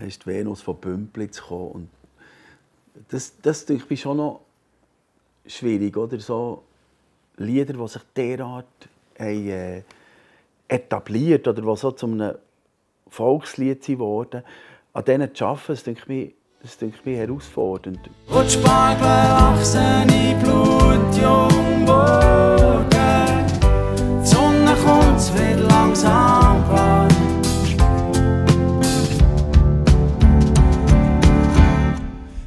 ist die Venus von Bümplitz gekommen. Und das denke ich schon noch schwierig, oder? So Lieder, die sich derart etabliert oder die so zu einem Volkslied geworden sind, an denen zu arbeiten, das denke ich mir herausfordernd. Und die Spargel wachsen in Blut, jung worden. Die Sonne kommt, es wird langsam warm.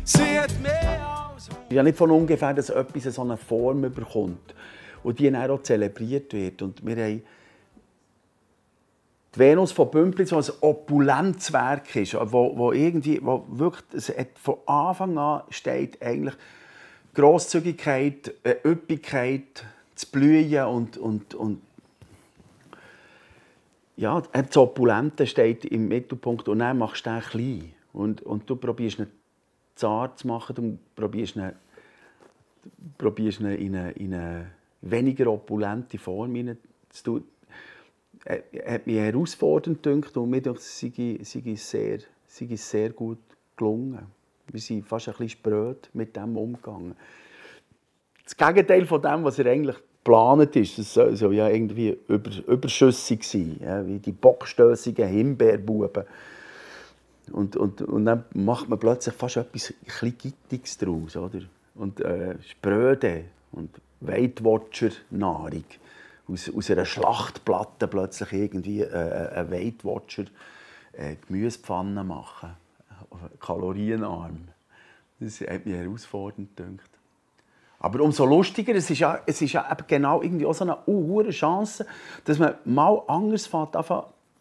Sie hat mehr als... Ja, nicht von ungefähr, dass etwas so eine Form bekommt und die dann auch zelebriert wird. Und wir haben die Venus von Bümplitz, die ein opulentes Werk ist, wo wirklich, es hat von Anfang an steht eigentlich Grosszügigkeit, Üppigkeit, zu blühen und ja, das Opulente steht im Mittelpunkt und dann machst du den klein. Und du probierst ihn zart zu machen, du probierst ihn in eine weniger opulente Form zu tun. Hat mich herausfordernd gedacht und mir dachte, es sei sehr gut gelungen. Wir sind fast ein bisschen spröd mit dem umgegangen. Das Gegenteil von dem, was eigentlich geplant ist, das soll ja irgendwie überschüssig sein, ja, wie die bockstössigen Himbeerbuben. Und dann macht man plötzlich fast etwas Gittiges daraus, oder? Und spröde und Weight-Watcher-Nahrung. Aus einer Schlachtplatte plötzlich irgendwie eine Weight Watcher Gemüsepfanne machen. Kalorienarm. Das hat mich herausfordernd gedacht. Aber umso lustiger, es ist ja eben genau irgendwie auch so eine hohe Chance, dass man mal anders fängt,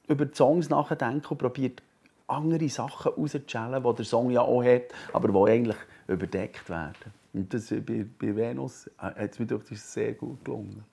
über die Songs nachdenken und probiert, andere Sachen rauszuschälen, die der Song ja auch hat, aber die eigentlich überdeckt werden. Und das, bei Venus hat es mir sehr gut gelungen.